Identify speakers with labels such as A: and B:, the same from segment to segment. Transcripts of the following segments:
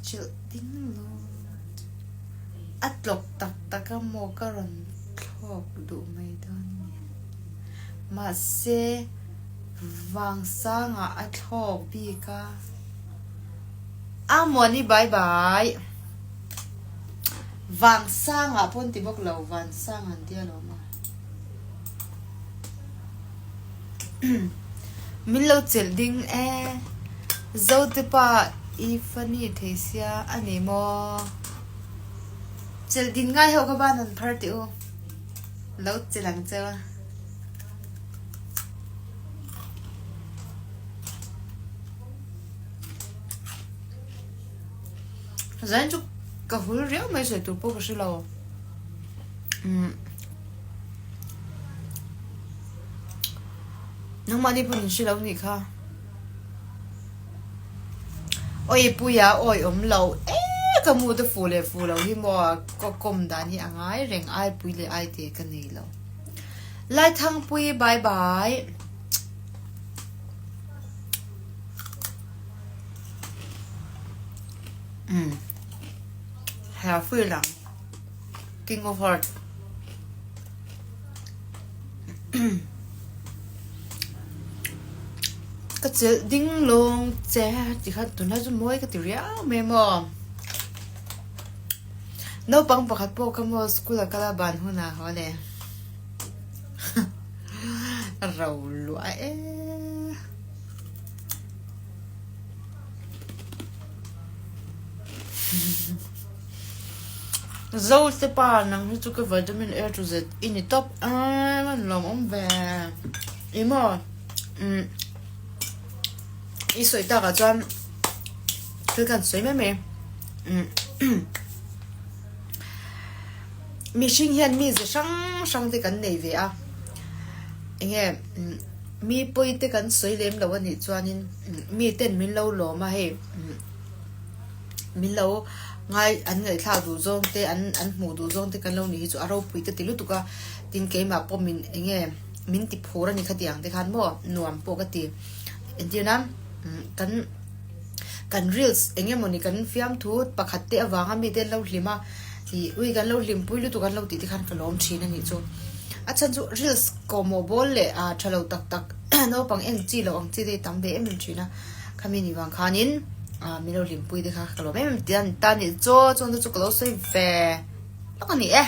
A: Chilh ding lut. A tlawk tak tak a maw ka rawn thlawk duh mai dawn ni. Mahse, Vangsangah a thlawk bik a. A Muani bye bye. Vangsangah pawh an ti bawk lo, Vansang an tia lawm a. Min lo chelh ding e. Zote pa i funny thei sia a ni maw? Chelh din ngai ho kha ban an phar tih u. Lo chelh ang cheu a. Zain chu ka hul riau mai sawi tur pawh ka hre lo. Umm. Nangmahni pawn in hre lo nih kha. Awi puia awi awm lo e ka mu te fu leh fu lo hi maw ka kawm dan hi a ngai reng ai pui leh ai te ka nei lo. Laithangpui bye bye. Umm. Happy lang. King of Heart. Ka chelh ding lawng che ti kha tunlai chu mawi ka ti riau mai maw. Naupang pakhat pawh ka maw school a kal a ban hunah haw le. Ro luah e. Zote pa nang hi chu ka vitamin A to Z i ni tawp em an lawm awm ve i maw umm i sawi takah chuan thil khan sawi mai mai umm mihring hian mi ze hrang hrang te kan nei ve a enge umm mi pawi te kan sawi lem lo a nih chuanin mi ten min lo lawm a hei umm. Min lo ngai an ngaihthlak duh zawng te an an hmuh duh zawng te kan lo nih hi chu a ropui ka ti lutuk a, tin keimah pawh min eng nge min ti phur a ni khatiang te khan maw nuam pawh ka ti. Entir nan kan kan reels eng emawni kan fiamthu pakhat te avanga mite an lo hlim a ih ui kan lo hlimpui lutuk an lo tih te khan ka lawm thin a nih chu. A chhan chu reels kawhmawh bawl leh ah tha lo tak tak naupang en chi loh ang chi te hi tam ve em em thin a. Khami ni vang khanin min lo hlimpui te kha ka lawm em em tih a ni ta nih chaw chuan te chu ka lo sawi ve lawk a ni e.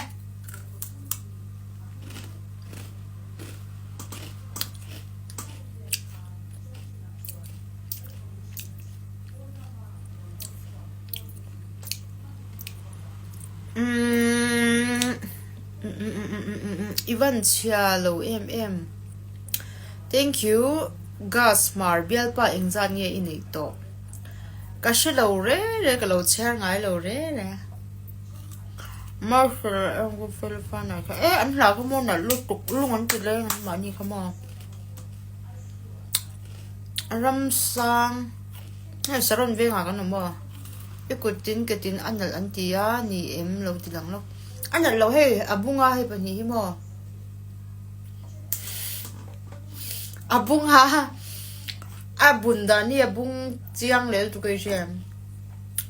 A: I van chhia lo em em. Thank you Gas hmar bialpa engzat nge i neih tawh? Ka hre lo re re ka lo chhiar ngai lo re re. Marshal eng fel fanai kha e an hla kha maw nalh lutuk lung an ti leng an mahni kha maw. Ramsang hei saron vengah kan awm maw i kut tin ke tin a nalh an ti a ni em lo ti lang lawk a nalh lo hei a bunga hei pahnih hi maw. A bung a, a bun dan hi a bung chiang leh lutuk a i hria em?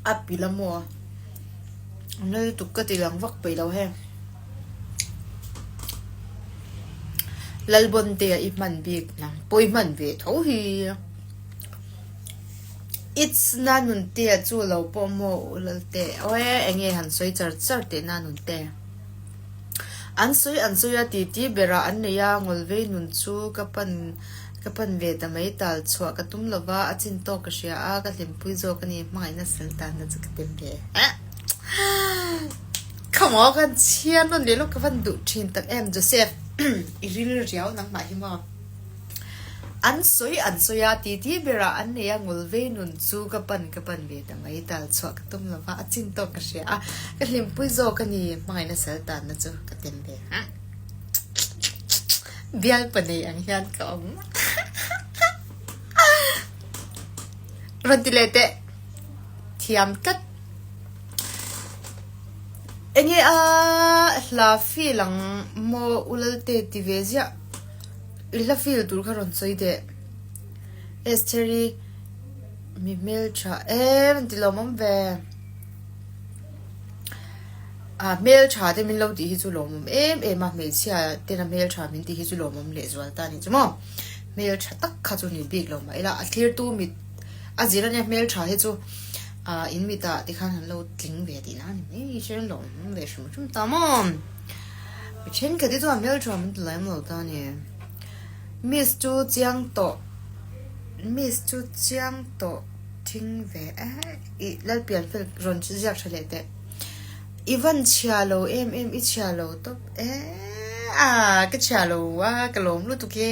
A: A pilh a maw? A nal lutuk ka ti lang vak peih lo heng. Lalbawntea i hman bik nang pawh i hman ve tho hi. It's Nanuntea chu lo pawh maw u Lalte. Aw e, enge han sawi char char teh Nanunte. An sawi an sawi a, titi berah an nei a, Ngawlvei nun chu ka pan ka pan ve ta mai, tal chhuah ka tum lova, a chin tawk ka hria a, ka hlimpui zawk a ni, hmangaihna sal tanna chu ka tem ve e. Come on, kan chhiar nawn leh lawk ka van duh thin tak em Joseph, i ril riau nangmah hi maw? An sawi an sawi a, titi berah an nei a, Ngawlvei nun chu ka pan ka pan ve ta mai, tal chhuah ka tum lova, a chin tawk ka hria a, ka hlimpui zawk a ni, hmangaihna sal tanna chu ka tem ve a. Bialpa nei ang hian ka awm. Rawn ti leh teh, thiam tlat. Enge a hla feel ang maw U Lalte ti ve ziah. I hla feel tur kha rawn sawi teh. Estheri. Mi hmeltha em an ti lawmawm ve. Ah hmeltha te min lo tih hi chu lawmawm em em a, hmeichhia tena hmeltha min tih hi chu lawmawm lehzual ta a nih chu maw. Hmeltha tak kha chu ni bik lo mah ila a thlirtu mit a zir ania hmeltha hi chu ah in mitah tikhan an lo tling ve tihna a ni mai hre lawmawm ve hrim hrim ta maw. Mi thenkhat hi chuan hmeltha min ti lem lo ta a ni. Miss chu chiang tawh Miss chu chiang tawh thing ve e ih Lalpian fel rawn ziak tha leh teh. I van chhia lo em em i chhia lo tawp e a ka chhia lo a ka lawm lutuk e.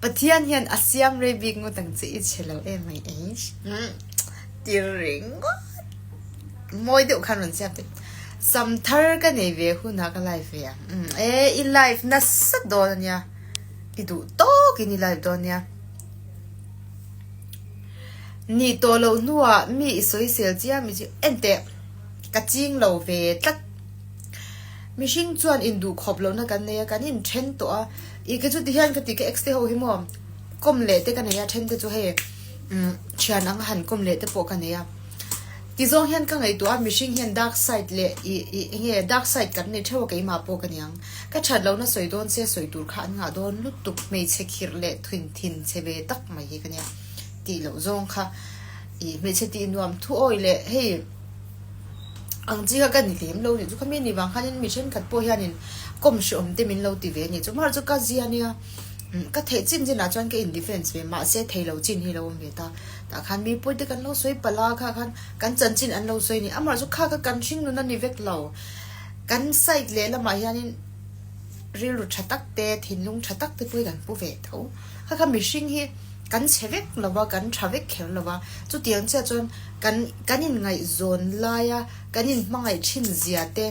A: Pathian hian a siam rei bik ngawt ang che i chhe lo em mai eish ti ringawt mawi deuh khan rawn siam teh. Sam thar ka nei ve hunah ka live ve ang e i live nasa dawn ania i duh tawkin i live dawn nia. Nih tawh loh hnuah mi i sawisel chiam i chu enteh ka ching lo ve tlat. Mihring chuan induh khawp lohna kan nei a, kan inthen tawh a, i ke chu tihian ka ti ka ex te ho hi maw kawm leh te ka nei a, then te chu hei umm thian anga han kawm leh te pawh ka nei a. Tizawng hian ka ngaihtuah a, mihring hian dark side leh i i enge dark side kan nei theuh a keimah pawh ka niang. Ka that lohna sawi dawn se sawi tur kha an ngah dawn lutuk hmeichhe khirh leh thin thin chhe ve tak mai hi ka nia tih loh zawng kha i hmeichhe tih nuam thu awi leh hei ang chi kha ka ni lem lo nih chu khami ni vang khanin mi thenkhat pawh hianin kawm hreawm te min lo ti ve nih chu mahse chu ka zia nia ka theih chin chinah chuan ka in defense ve mahse thei lo chin hi lo awm ve ta. Tah khan mi pawite kan lo sawi palh a, kha khan kan chanchin an lo sawi a ni. Amah chu kha kha kan hring nun a ni vek lo. Kan side leh lamah hianin rilru tha tak te, thinlung tha tak te pawh hi kan pu ve tho. Kha kha mihring hi kan chhe vek lo va, kan tha vek kher lo va. Chutiang chiah chuan kan kan inngaihzawn laia kan inhmangaih thin zia te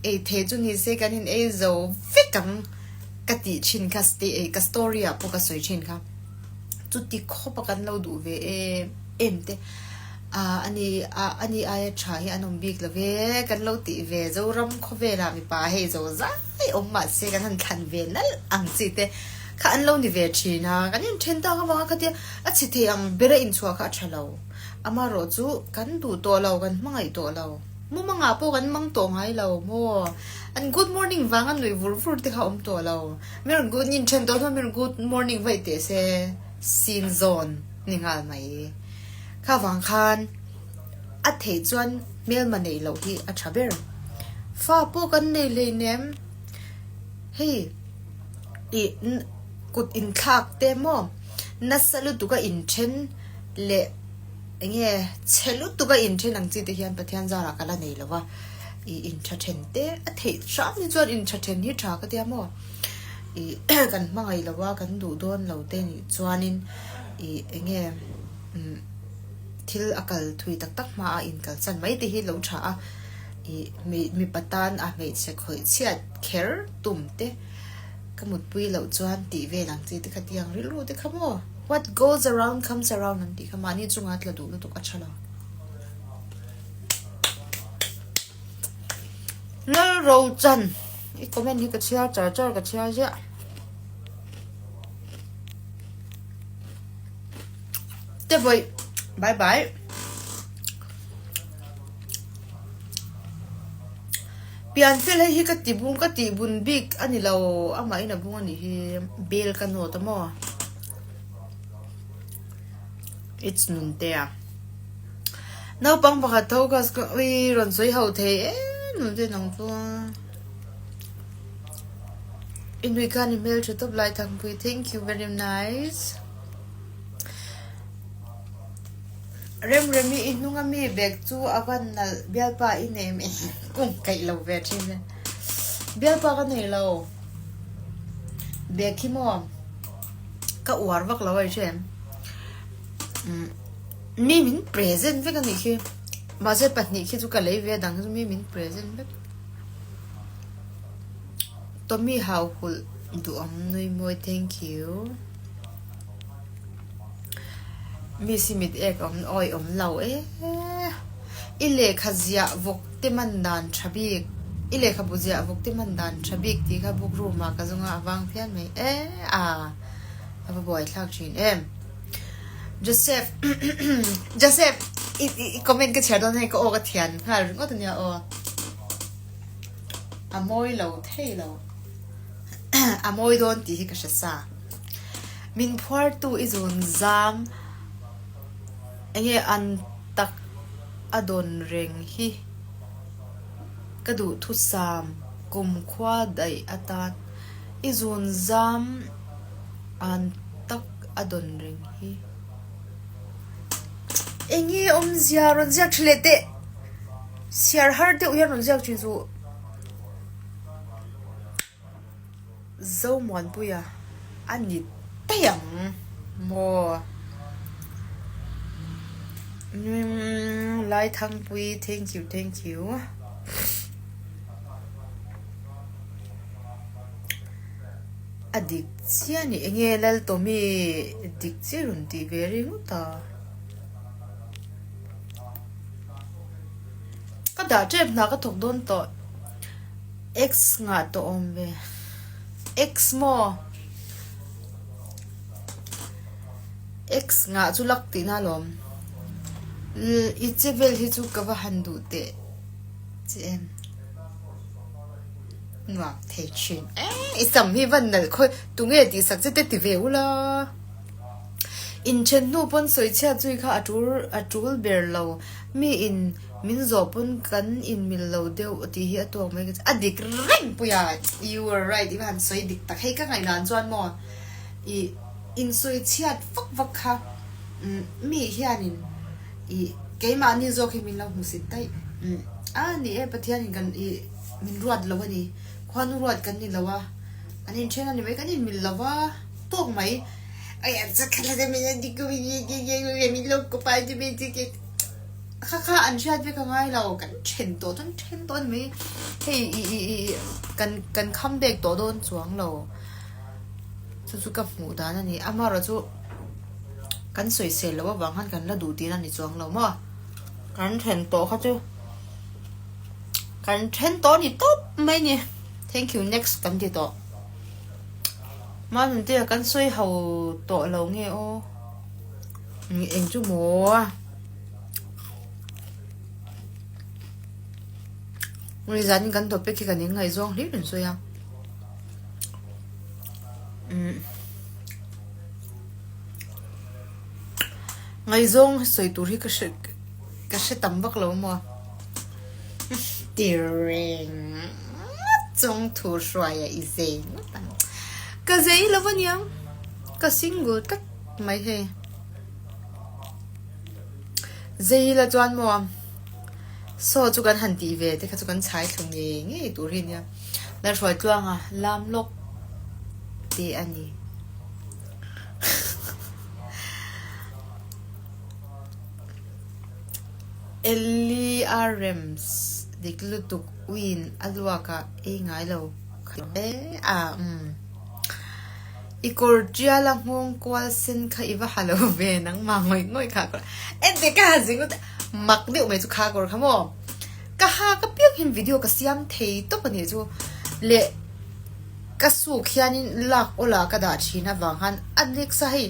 A: ei thei chu ni se kan in ei zo vek ang ka tih thin kha ka story ah pawh ka sawi thin kha. Chuti khawpa kan lo duh ve em em te ah ani ah ani aia tha hi an awm bik lo ve kan lo tih ve Zoram khawvelah mipa hei zo zai awm mah se kan han thlan ve nalh ang chi te kha an lo ni ve thin a kan inthen tak avanga khatia a chhe thei ang bera inchhuah kha a tha lo amaherawh chu kan duh tawh lo kan hmangaih tawh lo mumangah pawh kan mang tawh ngai lo maw an good morning vanga nuih vur vur te kha awm tawh lo. Mi rawn good nin then tawh hnuah mi rawn good morning vaih teh se sin zawn ni nghal mai. Kha vang khan a theih chuan hmelma neih loh hi a tha ber. Fa pawh kan nei hleinem hei ih kut inthlak te maw nasa lutuk a inthen leh eng nge chhe lutuk a inthen ang chi te hian Pathian zarah ka la nei lo va. I intha then te a theih hram hi chuan intha then hi tha ka tia maw i kan hmangaih lo a kan duh dawn lo te nih chuanin i enge umm thil a kal thui tak tak hma a inkal chan mai te hi lo tha a i mipa tan a hmeichhe khawih chhiat kher tum te ka mutpui loh chuan tih vel ang chi te kha tiang rilru te kha maw what goes around comes around an tih kha mahni chunga tla duh lutuk a tha lo. Lalrochan i comment hi ka chhiar char char ka chhiar ziah. Te vawi bye bye. Pian fel hei hi ka ti bung ka tih bun bik a ni lo amahin a bung a nih hi bel ka nawt a maw. It's Nuntea. Naupang pakhat tho kha ui rawn sawi ho thei em nunte nang chu. I nui khan i hmel tha tawp lai Thangpui thank you very nice. Remremi i hnung a mi bag chu a van nalh bialpa i nei mai kung kaih lo ve thin e. Bialpa ka nei lo. Bag hi maw ka uar vak lo a i hre em. Mi min present vek a nih khi. Mahse pahnih khi chu ka lei ve a dang hi chu mi min present vek. Tommy hau hulh duhawm nui mawi thank you. Mi si mit ek awm awi awm lo e. I lehkha ziah vawk te man dan tha bik I lehkhabu ziah vawk te man dan tha bik tih kha book room ah ka zawnga a vang phian mai e a. A va buaithlak thin em. Joseph Joseph i i comment ka chhiar dawn hei ka aw ka thian nghal ringawt ania aw. A mawi lo thei lo. A mawi dawn tih hi ka hre sa. Min phuartu i zun zam enge an tak a dawn reng hi ka duhthusam kumkhua daih atan i zun zam an tak a dawn reng hi. Enge awmzia rawn ziak tha leh teh siar har deuh hian rawn ziak thin suh. Zomuanpuia a ni daih ang maw? Umm Laithangpui thank you thank you. A dik chiah a ni enge Laltawmi dik chiah rawn tih ve ringawt a. Ka dah tep hna ka thawk dawn tawh. X ngah tawh awm ve. X maw? X ngah chu lak tihna alawm. I che vel hi chu ka va han duh teh che em. Nuam thei thin. I sam hi van nalh khawi tunge tih sak che te ti ve ula. Inthen hnu pawn sawi chhiat zui kha a tul a tul ber lo. Mi in min zawh pawn kan inmil lo deuh tih hi a tuak mai ka a dik reng pui a, you are right i va han sawi dik tak hei ka ngaihdan chuan maw i insawi chhiat vak vak kha mi hianin i keimahni zawk hi min lo hmusit daih a ni e Pathianin kan i min ruat lo a ni khuanu ruat kan ni lo a an inthen a ni mai kan inmil lo va. Tawk mai. Kha kha an hriat vek a ngai lo kan then tawh chuan then tawh a ni mai hei i i i kan kan kham bek tawh dawn chuang lo chu chu ka hmuh dan a ni amaherawh chu kan sawisel loh avang khan kan la duh tihna a ni chuang lo maw kan then tawh kha chu kan then tawh a ni tawp mai a ni thank you next kan ti tawh. Manuntea kan sawi ho tawh lo nge aw eng chu maw Rizan in kan topic hi kan in ngaihzawng hlir in sawi a umm ngaihzawng sawi tur hi ka hre ka hre tam vak lo maw. Ti reng chung thu hruaia i zei ngawt ang. Ka zei lo aniang, ka single tlat mai hei. Zei la chuan maw saw chu kan han tih ve te kha chu kan chhai thlu ngei ngei tur hi ania. Lalhruai tluanga lam lawk te a ni. Ellie a rems dik lutuk uiin a luak a ei ngai lo e a umm i kawr tial a nghawng kual sen kha i va ha lo ve nangmah ngawih ngawih kha kawr ente ka ha zing lut mak deuh mai chu kha kawr kha maw ka ha ka piang hian video ka siam thei tawp a nih chu leh ka suk hianin lak awla ka dah thin avang khan a next a hei.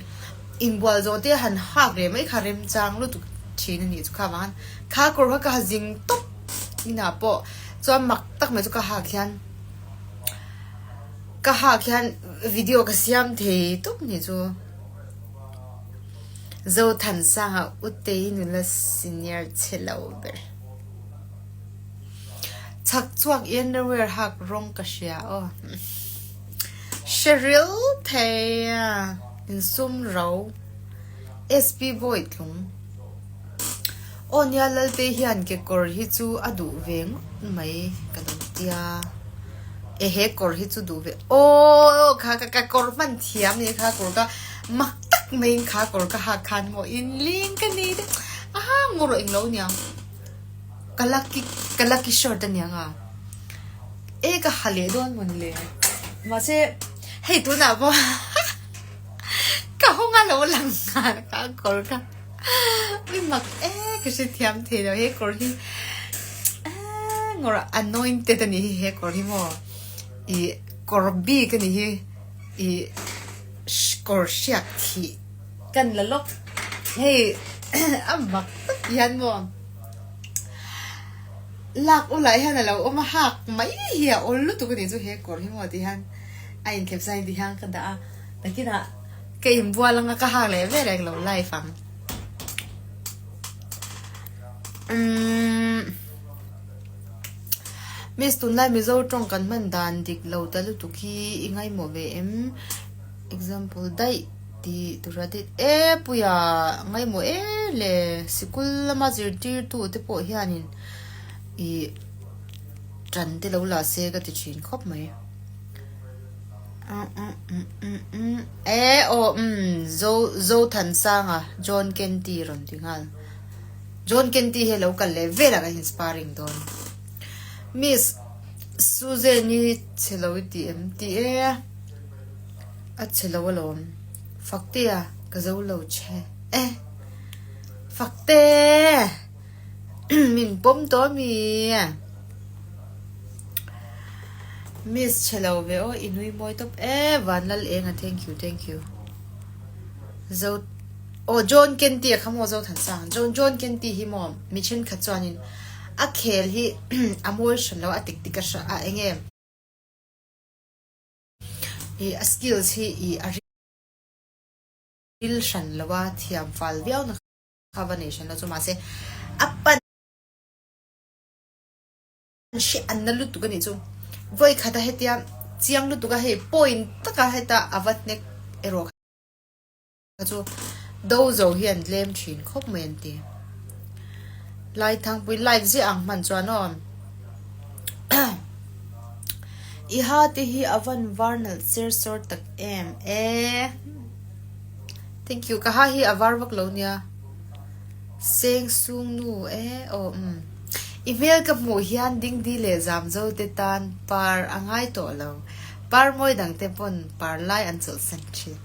A: Inbual zawh te han hak leh mai kha remchang lutuk thin a nih chu kha vang kha kawr kha ka ha zing tawp inah pawh chuan mak tak mai chu ka hak hian ka hak hian video ka siam thei tawp a nih chu Zothansanga Utei nula senior chhe lo ber chhak chhuak i underwear hak rawng ka hria aw. Hre ril thei a, insum ro. SP Bawi tlung. Aw nia Lalte hian kekawr hi chu a duh ve ngawt mai ka lo tia. E he kawr hi chu duh ve aw kha ka ka kawr hman thiam ni kha kawr ka mak tak maiin kha kawr ka hak khan maw inling ka nei te aha ngaw rawh englo niang ka lucky ka lucky shirt aniang a. E ka ha leh dawn mawn le. Mahse hei tunah pawh ka hawng a lo lang nghal kha kawr kha. Ui mak e ka hrethiam thei lo he kawr hi ngawrh anointed a nih hi he kawr hi maw ih kawr bik a nih hi ih kawr hriak thih kan la lawk. Hei a mak tak hian maw lak ulai hian a lo awm a hak mai hi a awl lutuk a nih chu he kawr hi maw ti hian a inthlep sai ti hian ka dah a nakinah ka inbual anga ka hak leh vel eng lo live ang. Umm Miss tunlai Mizo tawng kan hman dan dik lo ta lutuk hi i ngaimawh ve em? Example daih tih tura dit e puia ngaimawh e le sikul lama zirtirtu te pawh hianin ih tan te lo la se ka ti thin khawp mai e aw umm zo Zothansanga John Kenty rawn ti nghal John Kenty hi a lo kal leh velah kan in sparring dawn Miss Suzanne i chhe lo i ti em ti e. A che lo alawm. Faktea ka zo lo che e. Fakte! Min pawm tawh ami? Miss che lo ve aw i nui mawi tawp e Vanlal Enga thank you thank you. Zo aw John Kenty a kha maw Zothansang John John Kenty hi maw mi thenkhat chuanin a khel hi a mawi hran lo a tik tik a hra a enge. I a skills hi i a ril hran lo a, thiam fal viau na kha va nei hran lo chu mahse a pan hre an na lutuk a nih chu. Vawi khata hetia chiang lutuk a hei point taka heta a va hnek erawh kha chu do zo hi an tlem thin khawp mai an ti. Laithangpui live ziah ang hman chuan aw. I ha te hi a van var nalh cher sawr tak em e. Thank you ka ha hi a var vak lo nia. Seng sung nu e aw umm. I hmel ka hmuh hian dingdi leh zamzo te tan par a ngai tawh lo. Par mawi dang te pawn par lai an chawlhsan thin.